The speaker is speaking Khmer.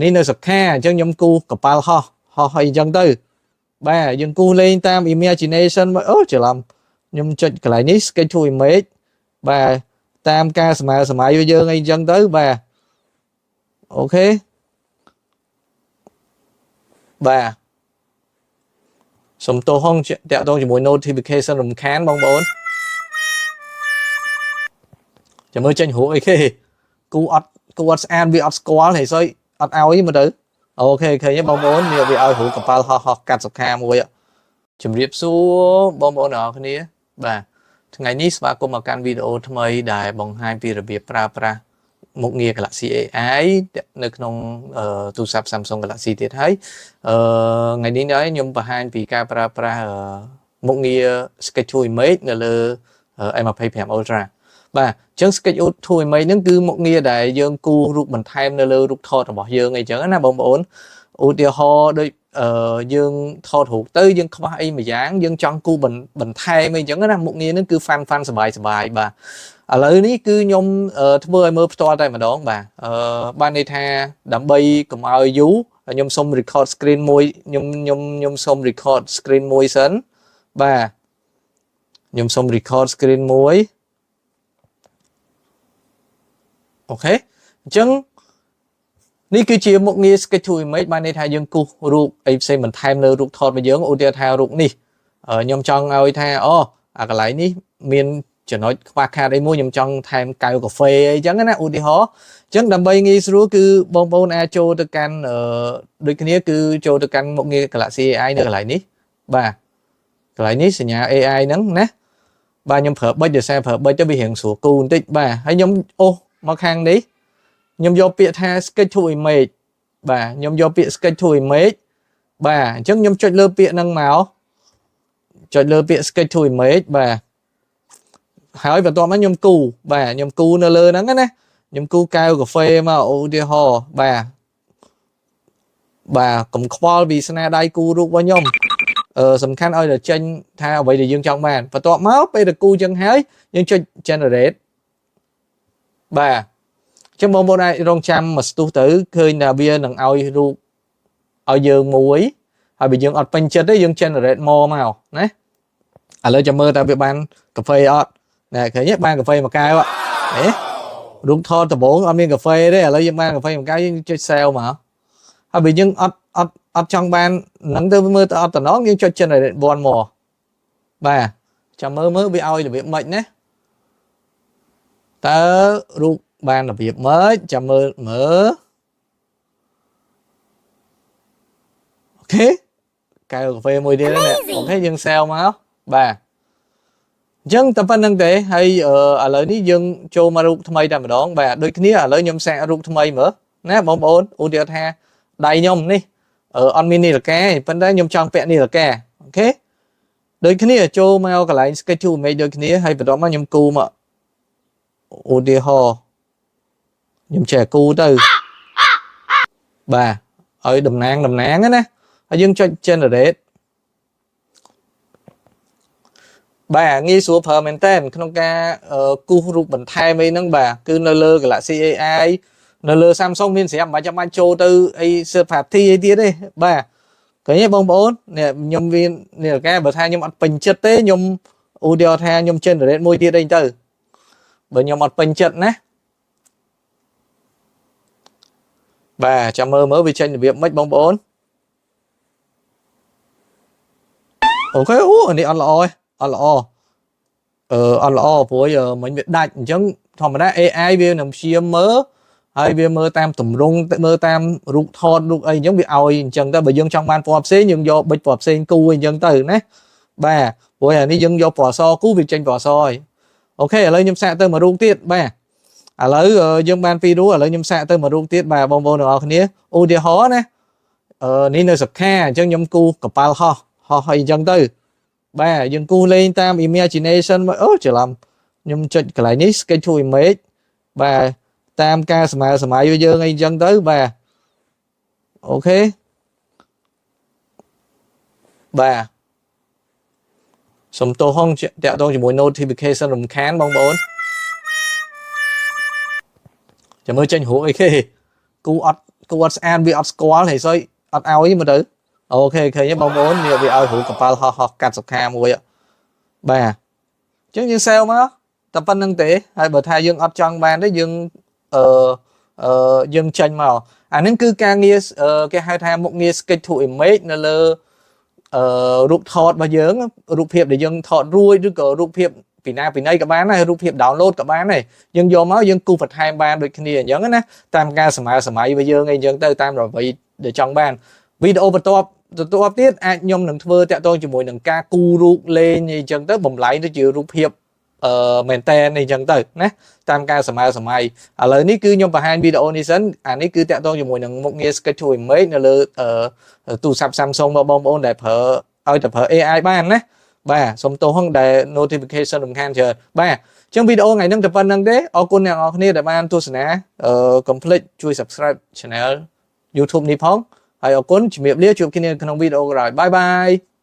នេះនៅសុខាអញ្ចឹងខ្ញុំគូសកប៉ាល់ហោះហោះអីអញ្ចឹងទៅបាទយើងគូសលេងតាម imagination មកអូច្រឡំខ្ញុំចុចកន្លែងនេះ sketch to image បាទតាមការសម័យសម័យយើងអីអញ្ចឹងទៅបាទ OK បាទសុំទោសហងតាក់ទងជាមួយ notification រំខានបងប្អូនចាំមើលចេញរូបអីគេគូអត់គូអត់ស្អាតវាអត់ស្គាល់ហើយសុយអត់ឲ្យមើលទៅ OK ឃើញទេបងប្អូននេះវាឲ្យរូបកប៉ាល់ហោះហោះកាត់សុខាមួយជំរាបសួរបងប្អូនទាំងអស់គ្នាបាទថ្ងៃនេះស្វាគមន៍មកកាន់វីដេអូថ្មីដែលបង្ហាញពីរបៀបប្រើប្រាស់មុខងារ Galaxy AI នៅក្នុងទូរស័ព្ទ Samsung Galaxy ទៀតហើយអឺថ្ងៃនេះដែរខ្ញុំបង្ហាញពីការប្រើប្រាស់មុខងារ Sketch to Image នៅលើ S25 Ultra បាទអញ្ចឹង Sketch to Image ហ្នឹងគឺមុខងារដែលយើងគូសរូបបន្ថែមនៅលើរូបថតរបស់យើងអីចឹងណាបងប្អូនឧទាហរណ៍ដូចអឺយើងថតរូបទៅយើងខ្វះអីមួយយ៉ាងយើងចង់គូសបន្ថែមអីចឹងណាមុខងារហ្នឹងគឺ fun fun សប្បាយសប្បាយបាទឥឡូវនេះគឺខ្ញុំធ្វើឲ្យមើលផ្ទាល់តែម្ដងបាទអឺបានន័យថាដើម្បីកុំឲ្យយូរខ្ញុំសុំ record screen មួយខ្ញុំខ្ញុំខ្ញុំសុំ record screen មួយសិនបាទខ្ញុំសុំ record screen មួយ OK អញ្ចឹងនេះគឺជាមុខងារ sketch to image បានន័យថាយើងគូសរូបអីផ្សេងបន្ថែមលើរូបថតរបស់យើងឧទាហរណ៍ថារូបនេះខ្ញុំចង់ឲ្យថាអូអាកន្លែងនេះមានចំណុចខ្វះខាតអីមួយខ្ញុំចង់ថែមកែវកាហ្វេអីចឹងណាឧទាហរណ៍អញ្ចឹងដើម្បីងាយស្រួលគឺបងប្អូនអាចចូលទៅកាន់ដូចគ្នាគឺចូលទៅកាន់មុខងារ Galaxy AI នៅកន្លែងនេះបាទកន្លែងនេះសញ្ញា AI ហ្នឹងណាបាទខ្ញុំប្រើប៊ិចដោយសារប្រើប៊ិចទៅវារៀងស្រួលគូបន្តិចបាទហើយខ្ញុំអូសមកខាងនេះខ្ញុំយកពាក្យថា sketch to image បាទខ្ញុំយកពាក្យ sketch to image បាទអញ្ចឹងខ្ញុំចុចលើពាក្យហ្នឹងមកចុចលើពាក្យ sketch to image បាទហើយបន្ទាប់មកខ្ញុំគូបាទខ្ញុំគូនៅលើហ្នឹងណាខ្ញុំគូកែវកាហ្វេមកឧទាហរណ៍បាទបាទកុំខ្វល់ពីស្នាដៃគូរូបរបស់ខ្ញុំអឺសំខាន់ឲ្យតែចេញថាអ្វីដែលយើងចង់បានបន្ទាប់មកពេលទៅគូចឹងហើយយើងចុច generate បាទអញ្ចឹងបងប្អូនអាចរងចាំមួយស្ទុះទៅឃើញថាវានឹងឲ្យរូបឲ្យយើងមួយហើយបើយើងអត់ពេញចិត្តទេយើង generate មកមកណាឥឡូវចាំមើលតើវាបានកាហ្វេអត់ណែឃើញទេបានកាហ្វេមួយកែវហេរូបថតដំបូងអត់មានកាហ្វេទេឥឡូវយើងបានកាហ្វេមួយកែវយើងចុច save មកហើយបើយើងអត់អត់អត់ចង់បានហ្នឹងទៅមើលទៅអត់តំណងយើងចុច generate one more បាទចាំមើលមើលវាឲ្យរបៀបម៉េចណាតើរូបបានរបៀបម៉េចចាំមើលមើល OK កែវកាហ្វេមួយទៀតនេះ OK យើង save មកបាទអញ្ចឹងតែប៉ុណ្្នឹងទេហើយឥឡូវនេះយើងចូលមករូបថ្មីតែម្ដងបាទដូចគ្នាឥឡូវខ្ញុំសាករូបថ្មីមើលណាបងប្អូនឧទាហរណ៍ថាដៃខ្ញុំនេះអត់មាននីលកាទេប៉ុន្តែខ្ញុំចង់ពាក់នីលកា OK ដូចគ្នាចូលមកកន្លែង sketch to image ដូចគ្នាហើយបន្ទាប់មកខ្ញុំគូមកឧទាហរណ៍ខ្ញុំចេះគូទៅបាទឲ្យតំណាងតំណាងណាហើយយើងចុច generate បាទងាយស្រួលប្រើមែនតើក្នុងការគូសរូបបន្ថែមអីហ្នឹងបាទគឺនៅលើ Galaxy AI នៅលើ Samsung មានស្រាប់មិនចាំបាច់ចូលទៅអី third party អីទៀតទេបាទឃើញទេបងប្អូននេះខ្ញុំមាននេះកាបើថាខ្ញុំអត់ពេញចិត្តទេខ្ញុំឧទាហរណ៍ថាខ្ញុំ generate មួយទៀតអីទៅបើខ្ញុំអត់ពេញចិត្តណាបាទចាំមើលមើលវាចេញរបៀបម៉េចបងប្អូន OK អូនេះអត់ល្អទេអត់ល្អអឺអត់ល្អព្រោះមិញវាដាច់អញ្ចឹងធម្មតា AI វានឹងព្យាយាមមើលហើយវាមើលតាមទម្រង់មើលតាមរូបថតរូបអីអញ្ចឹងវាឲ្យអញ្ចឹងទៅបើយើងចង់បានពណ៌ផ្សេងយើងយកប៊ិចពណ៌ផ្សេងគូអញ្ចឹងទៅណាបាទព្រោះអានេះយើងយកពណ៌សគូវាចេញពណ៌សហើយ OK ឥឡូវខ្ញុំសាកទៅមួយរូបទៀតបាទឥឡូវយើងបានពីររូបឥឡូវខ្ញុំសាកទៅមួយរូបទៀតបាទបងប្អូនទាំងអស់គ្នាឧទាហរណ៍ណាអឺនេះនៅសុខាអញ្ចឹងខ្ញុំគូកប៉ាល់ហោះហោះអីអញ្ចឹងទៅបាទយើងគូលេងតាម imagination មកអូច្រឡំខ្ញុំចុចកន្លែងនេះ sketch to image បាទតាមការសម័យសម័យយើងអីអញ្ចឹងទៅបាទ OK បាទសុំទោសហងតាក់ទងជាមួយ notification រំខានបងប្អូនចាំមើលចេញរូបអីគេគូអត់ គូអត់ស្អាតវាអត់ស្គាល់ហើយសុយអត់ឲ្យមើលទៅOK ឃើញទេបងប្អូននេះវាឲ្យរូបកប៉ាល់ហោះហោះកាត់សុខាមួយបាទអញ្ចឹងយើង save មកតែប៉ុណ្្នឹងទេហើយបើថាយើងអត់ចង់បានទេយើងអឺអឺយើងចេញមកអាហ្នឹងគឺការងារគេហៅថាមុខងារ sketch to image នៅលើរូបថតរបស់យើងរូបភាពដែលយើងថតរួចឬក៏រូបភាពពីណាពីណីក៏បានដែររូបភាព download ក៏បានដែរយើងយកមកយើងគូសបន្ថែមបានដូចគ្នាអញ្ចឹងណាតាមការសម័យសម័យរបស់យើងអីអញ្ចឹងទៅតាមអ្វីដែលចង់បានវីដេអូបន្ទាប់បន្ទាប់ទៀតអាចខ្ញុំនឹងធ្វើតាក់ទងជាមួយនឹងការគូរូបលេងអីចឹងទៅបំលែងទៅជារូបភាពមែនតែនអីចឹងទៅណាតាមការសម័យសម័យឥឡូវនេះគឺខ្ញុំបង្ហាញវីដេអូនេះសិនអានេះគឺតាក់ទងជាមួយនឹងមុខងារ sketch to image នៅលើទូរស័ព្ទ Samsung របស់បងប្អូនដែលប្រើឲ្យតែប្រើ AI បានណាបាទសូមទោសហងដែល notification រំខានច្រើនបាទចឹងវីដេអូថ្ងៃហ្នឹងតែប៉ុណ្្នឹងទេអរគុណអ្នកនរគ្នាដែលបានទស្សនាកុំភ្លេចជួយ subscribe channel YouTube នេះផងហើយអរគុណជំរាបលាជួបគ្នាក្នុងវីដេអូក្រោយ bye bye.